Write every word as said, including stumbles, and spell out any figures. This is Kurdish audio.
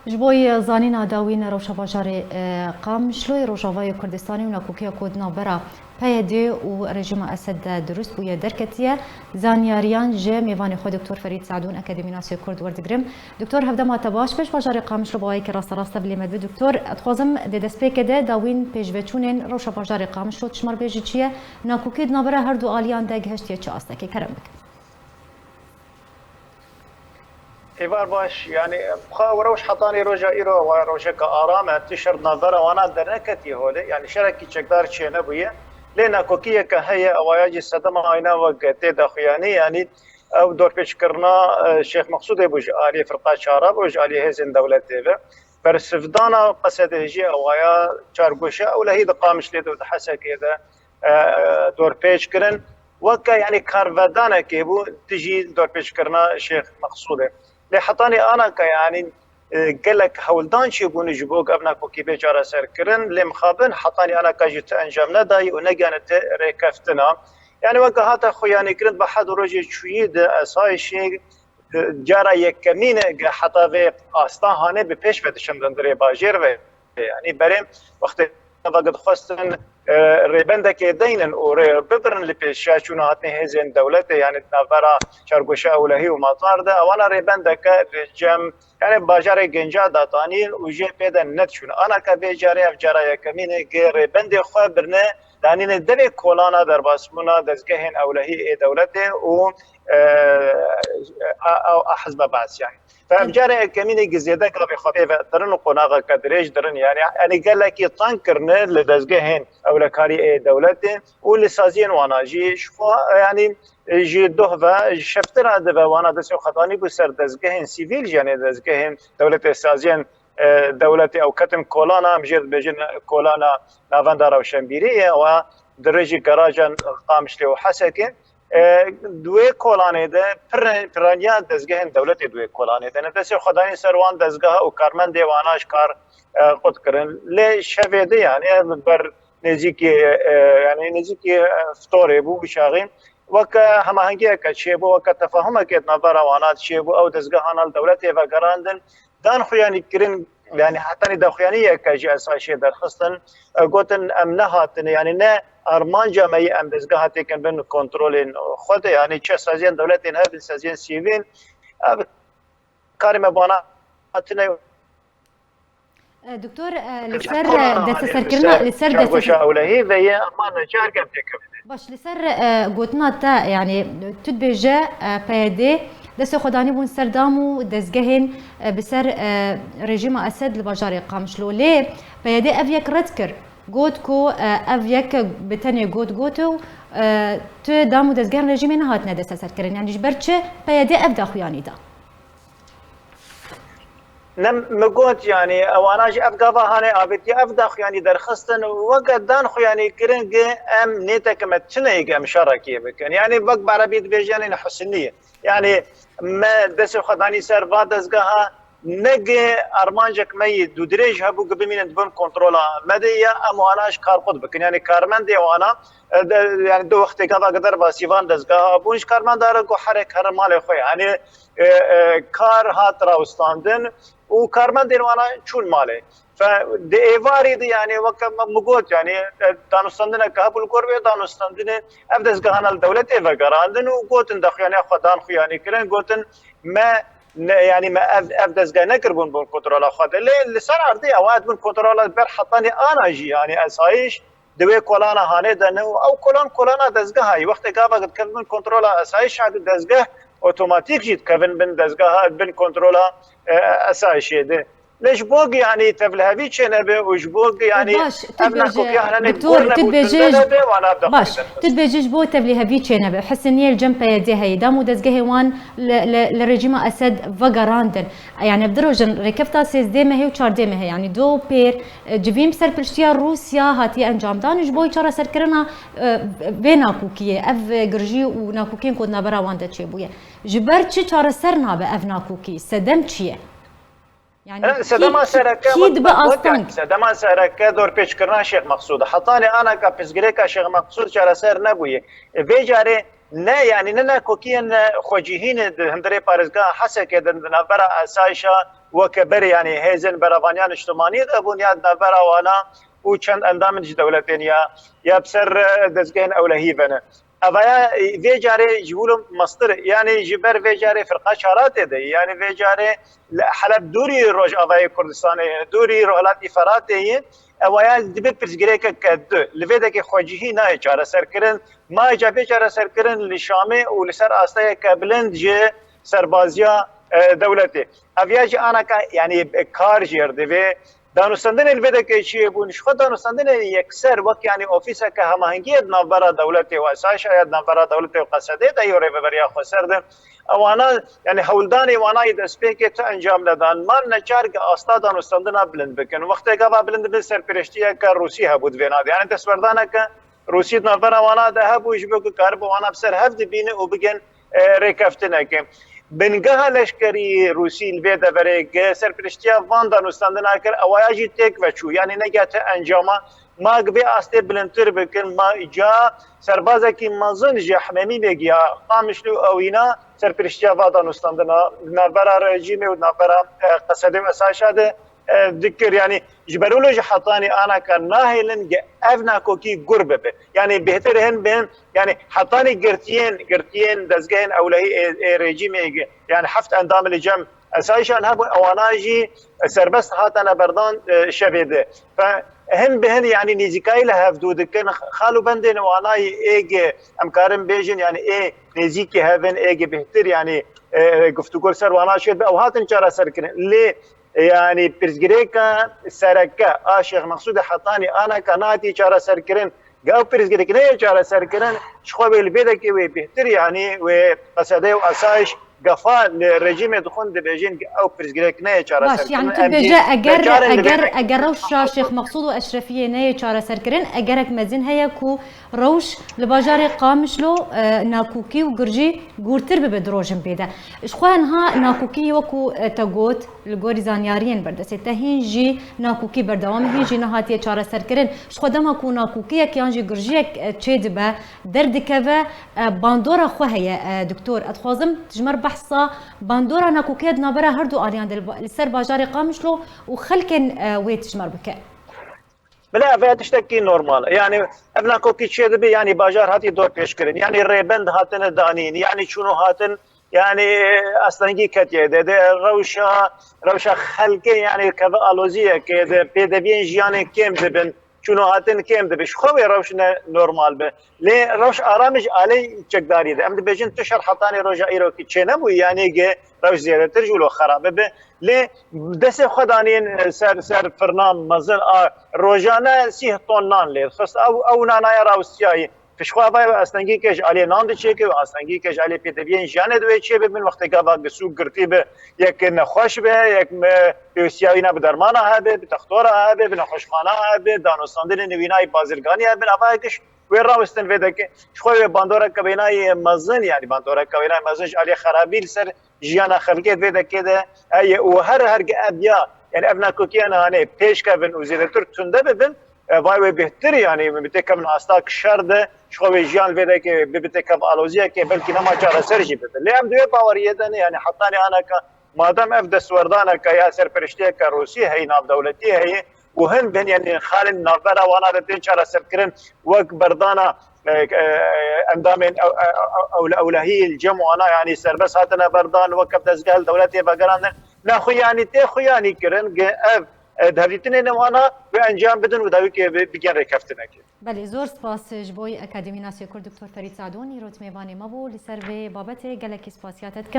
Ji bo zanîna dawîn rewşa bajarê, e, Qamişloyê Rojavayê Kurdistanê û nakokiya ku di navbera P Y D û rejîma Esed de dirust bûye derketiye. Zanyariyan ji mêvanê xwe Doktor Ferîd Se'dûn, akademînasê Kurd, werdigirim. Doktor, hevdema te baş be, ji bajarê Qamişlo bi awayekî rasterast tevlî me dibe. Doktor, dixwazim di destpêkê de dawîn pêşveçûnên rewşa bajarê Qamişlo, tu ji me re bêjî çi ye? Nakokî di navbera her du aliyan de gihiştiye çi astekê? Kerem bikin. Êvar baş, yanî, xwe rewş hetanî roja îro, wa rojeka aram e, tu şer di navbera wana derneketiye holê, yanî şerekî çekdar çênebûye. Lê nakokiyeke heye, ewaya jî sedema ayna wek tê daxuyanî, yanî ew dorpêçkirina, e, Şêx Meqsûdê bû ji aliyê firqa çara bû, ji aliyê hêzên dewletê ve. Bersivdana Qesedê jî ewaya çargoşa ewlehî di Qamişlê de û di Hesekê de, e, dorpêç kirin. Weke, yanî, karvedanekê bû dijî dorpêçkirina Şêx Meqsûdê. Lê hetanî anaka, yanî, e, gelek hewldan çêbûne ji bo ku ev nakokî bê çareserkirin, lê mixabin hetanî anaka jî ti encam nedayî û negihane ti rêkeftina. Yanî weke hate xuyanîkirin, bi heta rojê çûyî di esayişê, e, cara yekemîn e ku heta vê asta hanê bi pêş ve diçin hundirê bajêr ve. Yanî berê wextê veke dixwestin, e, rêbendekê deynin û rê bibirin li pêşiya çûna hatinê hêzên dewletê, yanî di navbera çargoşa ewlehî û matar de, ewana rêbendeke li cem, yanî bajarê Genca datanîn û jê pê de nediçûn. Anaka vê carê ev cara yekemîn e ku rêbendê xwe birine danînê devê kolana derbasbûna dezgehên ewlehî ê dewletê û, e, a, a, a hizba Baasî, yanî. Fe ev cara yekemîn e ku zêde gavê xwe pê ve dirin û qonaxeke dirêj dirin, yanî, yanî gelekî teng kirine li dezgehên ewlekarî ê dewletê û li saziyên wana jî ji xwe, yanî, ji doh ve, ji şevtir re dibe wana destê xwe danî bû ser dezgehên sivîl, yanî dezgehên dewletê, saziyên, e, dewletê ew ketin kolana, em jê dibêjin kolana Navenda Rewşenbîriyê, ewa dirêjî garajan Qamişlê û Hesekê. E, di wê kolanê de pir-, piraniya dezgehên dewletê di wê kolanê de ne. Destê xwe danîn ser wan dezgeha û karmendê wana ji kar, e, qut kirin. Lê şevê de, yanî, ev ber nêzîkî, e, yanî nêzîkî, e, fitorê bû, wî çaxî weke hemahengiyeke çêbû, weke tefahumekê di navbera wana çêbû, ew dezgehana li dewletê vegerandin. Dan xuyanî kirin, yanî hetanî daxuyaniyeke ji esayişê derxistin, e, gotin, em nehatine, yanî ne armanca me ye em dezgeha têkin bin kontrolên xwe de, yanî çi saziyên dewletên hebin, saziyên sivîl, ev karê me bi wana hatine. E, doktor, e, li ser, e, desteserkirina, li ser çargoşa desteser- ewlehî ve ye, ama necar gem têkevin. Baş, li ser, e, gotina te, yanî, tu dibêje, e, P Y D destê xwe danîbûn ser dam û dezgehên, e, bi ser, e, rejîma Esed li bajarê Qamişlo. Lê P Y D ev yek red kir. Got ku, e, ev yek bi tenê got got û, e, tu dam û dezgehên rejîmê nehatine desteserkirin. Yanî ji ber çi P Y D ev daxuyanî da? Ne, min got, yanî, ewana jî ev gava hane avêtiye, ev daxuyanî derxistin, weke dan xuyanî kirin ku em nêtekime çineyê ku em şerekê bikin. Yanî, wek bi erebî dibêjin, yanî, husnî. Yanî, me destê xwe danî ser va dezgeha, ne ku armancek me yî dûdirêj hebû ku bimînin di bin kontrola me de ya em wana ji kar qut bikin. Yanî, karmendê wana, e, de, yanî, di wextê gava ku derbasî van dezgeha bûn, ji karmendar re got herê herin malê xwe. Yanî, e, e, kar hat rawestandin û karmendên wana çûn malê. Fe, di êvarî de, yanî, weke min got, yanî, e, danûstandineke hebû, li gor vê danûstandinê ev dezgehana li dewletê vegerandin û gotin, daxuyaniya xwe dan xuyanî kirin, gotin, me ne, yanî, me ev, ev dezgeh nekiribûn bin kontrola xwe de. Lê li ser erdê ew hat bin kontrola ber hetanî ana jî, yanî, esayîş di wê kolana hanê de ne û ew kolan kolana dezgeha ye. Wextê gava dikevin bin kontrola esayîşa, dezgeh otomatîk jî dikevin bin dezgeha, bin kontrola, e, esayîşê de. Lê ji bo ku, yanî, tevlihevî çênebe û ji bo ku, yanî, baş, tu ev dibêje, nakokiya hene doktor, gor tu nebû, dibêje tunda ji-, nebe, wana baş, tu dibêje ji bo tevlihevî çênebe. Husniyê li cem P Y D heye, dam û dezgehê wan li, li, li rejîma Esed vegerandin. Yanî, ev du roj in, rêkefta sêzdeh mehê û çardeh mehê, yanî du pêr, e, civîn bi ser piştiya Rûsya hatiye encamdan û ji bo çareserkirina, e, vê nakokiyê, ev girjî û nakokiyên ku di navbera wan de çêbûye. Ji ber çi çareser nabe ev nakokî? Sedem çi ye? Yanî, e, sedema kî, sereke, kî dibe asteng? Sedema sereke dorpêçkirina Şêx Meqsûd. Hetanê anaka pirsgirêka Şêx Meqsûd çareser nebûye. E, vê carê ne, yanî ne nakokiyên, e, xwecihî ne di hundirê parêzgeha Hesekê de, di navbera esayişa weke berê, yanî hêzên berevaniya niştimanî de bûn ya di navbera wana û çend endamên ji dewletên ya, ya bi ser, e, dezgehên ewlehî ve ne. Evaya, e, vê carê ji wilo mestir, yanî ji ber vê carê firqa çaratê de, yanî vê carê li Heleb dûrî Rojavayê Kurdistanê ye, dûrî Rojhilatî Feratê ye. Evaya dibe pirsgirêkeke du. Li vê dekê xwecihî nayê çareserkirin. Ma ca bê çareserkirin li Şamê û li ser asteyeke bilind ji serbaziya, e, dewletê. Ev ya jî anaka, yanî, e, kar jêr divê. Danûstendinên vê dekê çi bûn? Ji xwe danûstendinên yekser wek, yanî, ofîseke hemahengiyê di navbera dewletê û esayişa ya di navbera dewletê û Qesedê de yo rêveberiya xweser de. Ewana, yanî, hewldanê wana yê destpêkê tu encam nedan. Man neçar ki asta danûstendina bilind bikin. Wextê gava bilind bin serpirêştiyeke Rûsî hebû di vê navê. Yanî, destwerdaneke Rûsî di navbera wana de hebû, ji bo ku karibe wana bi ser hev dibîne û bigin, e, rêkeftineke. Bingeha leşkerî Rûsî li vê deverê gi serpiriştiya van danûstendina kir, ewaya jî têk veçû. Yanî negihate encama, ma gi vê astê bilindtir bikin, ma ca serbazekî mezin ji Hememî bêgiya Qamişlo ewîna serpiriştiya va danûstendina di navbera rejîmê û di navbera, e, Qesedê û Esaşa de e, dikir. Yanî ji ber wilo jî hetanî anaka nahêlin ge ev nakokî gur bibe. Yanî bêhtir hin bin, yanî hetanî girtiyên, girtiyên dezgehên ewlehî ê, ê rejîmê ge, yanî heft endamê li cem esayişan hebûn, ewana jî serbest hatine berdan, e, şevê de. Fe hin bi hin, yanî nêzîkayî li hevdû dikin, xal û bendên wanayî ê ge em karin bêjin, yanî ê nêzîkî hevin, ê ge bêhtir, yanî, e, guftûgo li ser wana şêt be, ew hatin çareserkirin. Lê Yanî pirsgirêka sereke a Şêx Mexsûdê hetanî anaka nehatiye çareserkirin. Ge ew pirsgirêk neyê çareserkirin, ji xwe wê li vê dekê wê bêhtir, yanî wê Qesedê û Asayiş gefa li rejîmê dixwin, dibêjin ge ew pirsgirêk neyê çareserkirin. Baş, yanî tu bêje eger, eger, eger rewşa Şêx Mexsûd û Eşrefiyê neyê çareserkirin, egerek mezin heye ku rewş li bajarê Qamişlo, e, nakokî û girjî gûrtir bibe di rojên pê de. Ji xwe niha nakokî wekû, e, te got, Li gorî zanyariyên berdestê te hîn jî nakokî berdewam e, hîn jî nehatiye çareserkirin. Ji xwe dema ku nakokiyek yan jî girjiyek, e, çêdibe, derdikeve, e, bandora xwe heye, e, doktor. Ez dixwazim ji me re behsa bandora nakokiya di navbera her du aliyan de li ba-, li ser bajarê Qamişlo û xelkên, e, wê tu ji me re bike. Bila ev ya tiştekî normal e. Yanî ev nakokî çêdibe, yanî bajar hatî dorpêçkirin. Yanî rêbend hatine danîn, yanî çûn û hatin, yanî astengî ketiye de, de rewşa, rewşa xelkê, yanî keve aloziyekê de, pêdeviyên jiyanê kêm dibin, çûn û hatin kêm dibe. Ji xwe wê rewş ne normal be. Lê rewş aram e ji alê çekdarî de. Em dibêjin tu şer hetanî roja îrokî çênebû, yanî ge rewş zêdetir ji wilo xerabe be. Lê destê xwe danîn ser, ser firna mezin a rojane sîh ton nan lê dixist. Ew, ew nanaya rawestiyayî. Piştxwe vay astengî ke ji aliyê nan diçêke û astengî ke ji aliyê pêdeviyên jiyanê di wê çê bibin, wextê gava gisû girtî bi, yek nexweş be, yek me pêwîstiya wîna bi dermana hebe, bi textora hebe, bi nexweşxana hebe, danûstandinê newînayî bazirganî hebin, ava yek ji wê rawestin vê deke. Ji xwe wê bandoreke wênayê mezin, yanî bandoreke wênayê mezin ji aliyê xerabî li ser jiyana xelkê di vê dekê de heye û her, her ge ev ya, yanî ev nakokiya nihanê pêş kevin û zêdetir tunde bibin, e, vay wê bêhtir, yanî bi têkevin asta şer de, ji xwe wê jiyan vê dekê bi, bi têkev aloziyekê belkî nema çareser jî bibe. Lê em di wê baweriyê de ne, yanî hetanî anaka madem ev destwerdaneke ya serperiştiyeke Rûsî heye, navdewletî heye, û hin bin, yanî xalên navbera wana de tên çareserkirin, wek berdana, e, e, endamên ew-, ew-, ew-, ewlehî li cem wana, yanî serbest hatine berdan, wek ev dezgeh li dewletê vegerandin. Nexwe yanî tê xwe yanî kirin, ge ev, e, di hevdîtinê ne wana wê encam bidin û dawî ke bi-, bigên rêkeftinekê. Belê, zor spas ji bo Akademî Nasiyê Kurd Doktor Ferîd Sadûn, îro di mêvanê me bû. Li ser vê babetê gelekî spasiya te dikim.